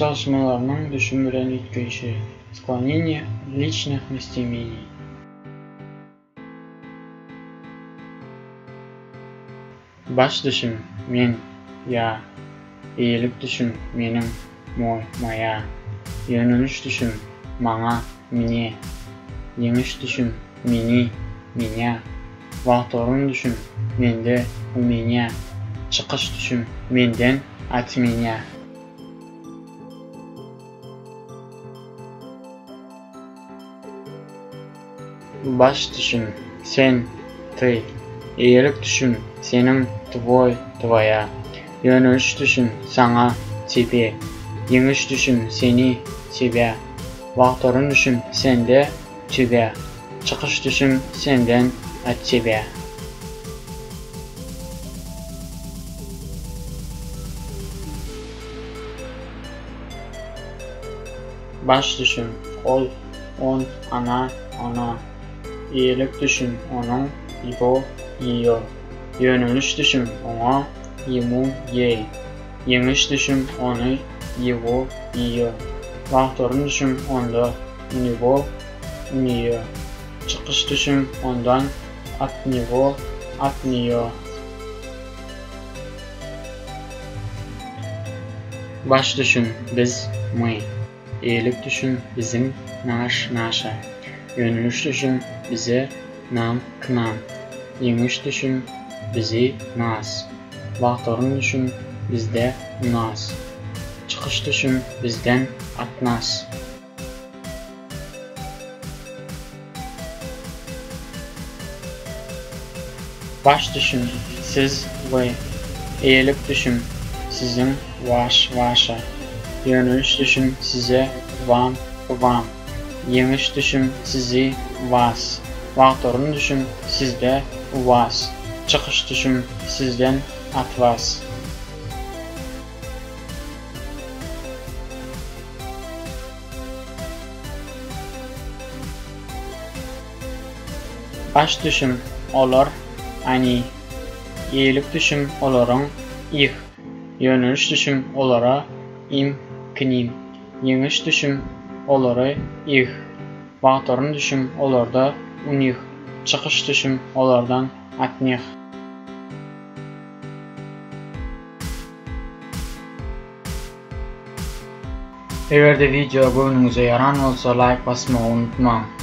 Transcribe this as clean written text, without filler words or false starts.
Çalyşmalarynyň düşüm bilen üýtgeýşi, Skloneniýe liçnyh mesteimeniý. Baş düşüm, men, ýa. Eýelik düşüm, meniň, moý, moýa. Ýöneliş düşüm, maňa, mne. Ýeňiş düşüm, meni, menýa. Wagt-orun düşüm, mende, u menýa. Çykyş düşüm, menden, at menýa. Baş düşüm, sen, ty. Eýelik düşüm, seniň, twoý, twoýa. Ýöneliş düşüm, saňa, tebe. Ýeňiş düşüm, seni, tebä. Wagt-orun düşüm, sende, tübä. Çykyş düşüm, senden, at tebä. Baş düşüm, ol, on, ana, ona. Eýelik düşüm, onuň, ýo, ýo. Ýöneliş düşüm, oňa, ýemu, ýeý. Ýeňiş düşüm, ony, ýewo, ýo. Wagt-orun düşüm, onda, u nego, u neýo. Çykyş düşüm, ondan, at nego, at neýo. Baş düşüm, biz, my. Eýelik düşüm, biziň, naş, naşa. Ýöneliş düşüm, bize, nam, k nam. Ýeňiş düşüm, bizi, nas. Wagt-orun düşüm, bizde, u nas. Çykyş düşüm, bizden, at nas. Baş düşüm, siz, we. Eýelik düşüm, siziň, waş, waşa. Ýöneliş düşüm, size, wam, k wam. Ýeňiş düşüm, sizi, was. Wagt-orun düşüm, sizde, u was. Çykyş düşüm, sizden, at was. Baş düşüm, olar, oni. Eýelik düşüm, olaryň, ih. Ýöneliş düşüm, olara, im, k nim. Ýeňiş düşüm, olary, ih. Wagt-orun düşüm, olarda, u nih. Çykyş düşüm, olardan, at nih. Eger-de wideo göwnüňize ýaran bolsa laýk basmagy unutmaň.